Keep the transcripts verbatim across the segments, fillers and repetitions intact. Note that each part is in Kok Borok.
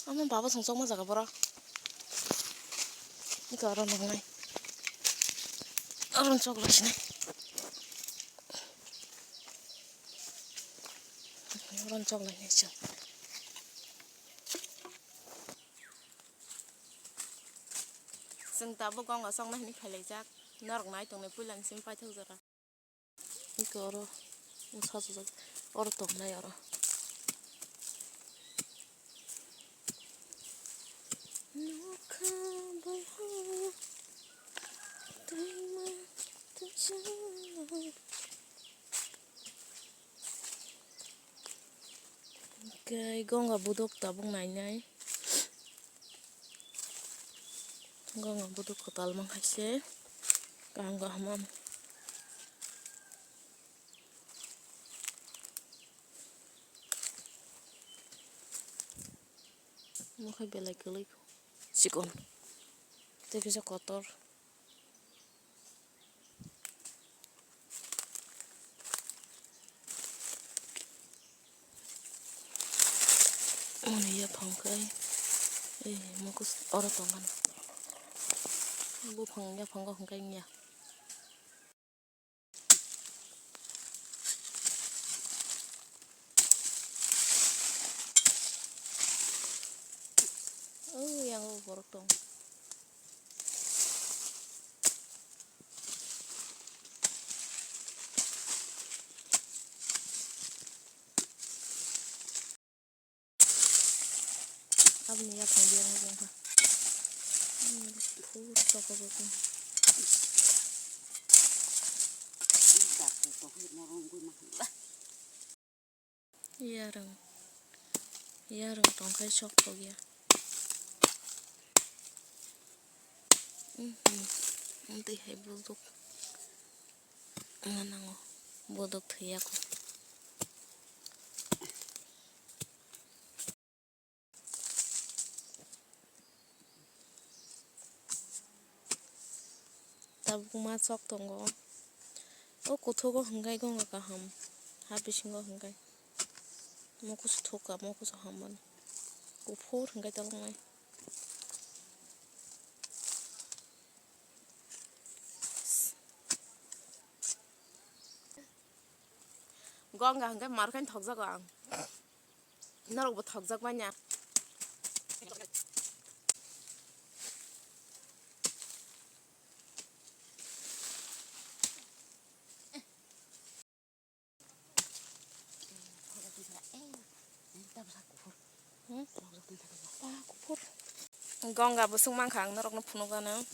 Ama baba song chokma jaga borok. Ito aro nangnai. Aro chok lai sinai. Aro chok lai nai chwng. Chwng tabuk gonga soknai hinwi phailaijak. Norok nai tongnai puilani simi paithak jora. Iko oro, wngsa sujak, oro tongnai oro. Nokha bai ha, twi ma twi chana. Hwnkhe gonga buduk tabuk nainai. Gonga buduk kwtal mankha se kaham kaham. Omo khe belai kwlwi chikon tei kisa kotor. Ani yaphang khe, eh, mukus oro tongmani. Buphang yaphango hwnkhe wngya. Oh, yang borok tong. Aboni yaphang biya wngkha. Ani phuru chokojagwi. Yarwng, yarwng tongkhe sok thokya. Twi hai buduk wngna nango, buduk thwiya kho. Tabuk ma chok tongo. O kuthugo hwnkhe gonga kaham. Ha bisingo hwnkhe. Mokusu thukha, mokusu hamani. Kuphur hwnkhe tabuknai. Gonga hwnkhe mar khe thokjago ang. Norokbo thokjak manya. Gonga bwswk mankha ang norokno phunukgano.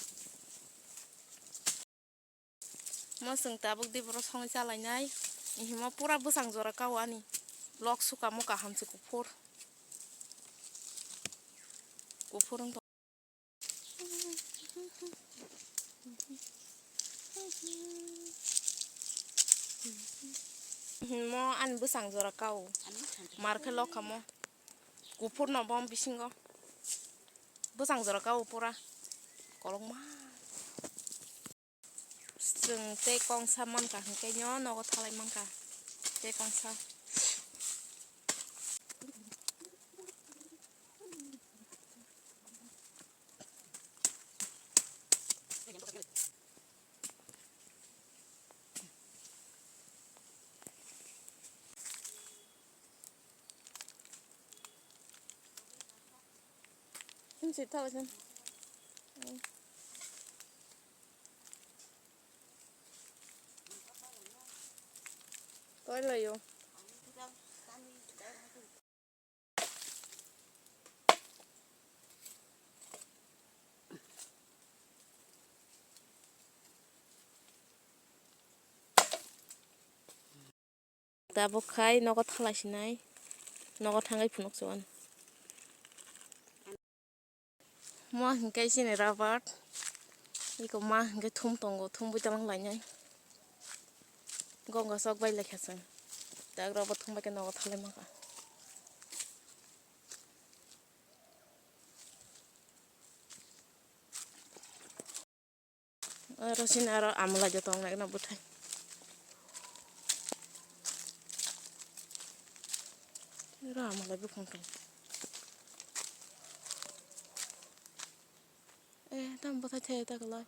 Mo chwng tabuk di borok songwi chalainai. Himo pura bwsang jora kao ani. Lok sukamo kaham se kuphur. Kuphur wng tong. Mo ani bwsang jora kao. Mar khe lok kamo. Kuphur no bom bisingo. Bwsang jora kao pura. Kolokma. Chwng tei kongsa mankha hwnkhe no nogo thalai mankha tei kongsa. Himsi thala sen. Toi layo. Tabuk khai nogo thalai sinai, nogo thangwi phunuk chuan. Mo hinkhe chini rabar, iko ma hinkhe thum tongo, thum bui talang lainai. Gonga sok bai laikha chwng, tak rok bo thum bai khe nogo thalai mankha. Oro sini aro amulai joto wng naikhe no bwthai. Oro amulai buphang tong. Eh, tam bwthai thai ta kwlai.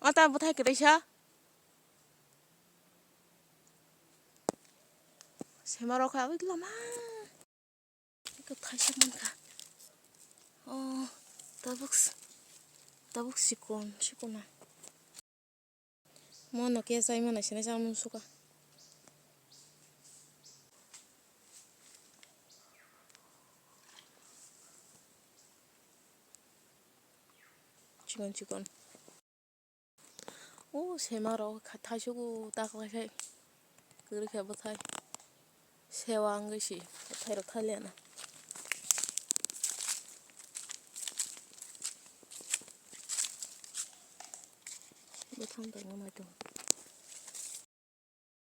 O tam bwthai kwrwi sa. Sema rok kha, ui lama. Iko thaisa mankha. Oh, tabuk s-, tabuk sikon, sikona. Mono khe chai mano sinai chang nung suka. Chikon chikon. O sema rok kha-, thaisugo taklai khai. Kwrwi khe bwthai. Sewa wngwi si bwthai rok thaliana. Bwthang tongma mai tongo.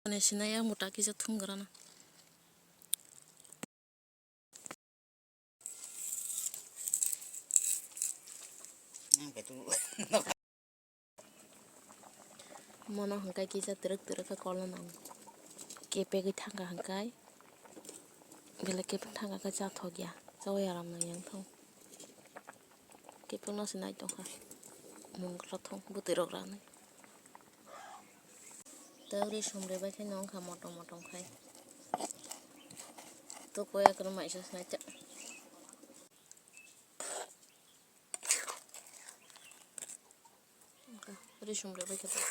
Ani sinai ang bo ta kisa thum grana. Mono hwnkhai kisa twrwk twrwk khe kolna nango. Kepegwi thangkha hwnkhai. Belai kepeng thangkha khe chathokya. Chaui aram nangya wngthong. Kepengno se nai tongkha. Mungkra thong bwtwi rok rani. Tei uri sumri bai khe nw wngkha motom motom khai. Tukui akwrwng maisa se nai ta. Uri sumri bai khe ta.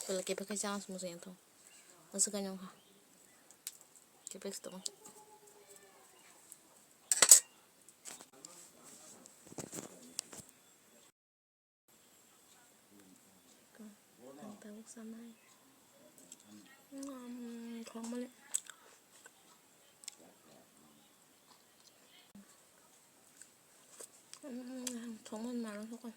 Belai kepek khe chance muchung ya thong. Aswk khe nw wngkha. Kepek se tongo. Ang tabuk sanai. Mm, thwngmani. Mm, thwngmani mano sokoi.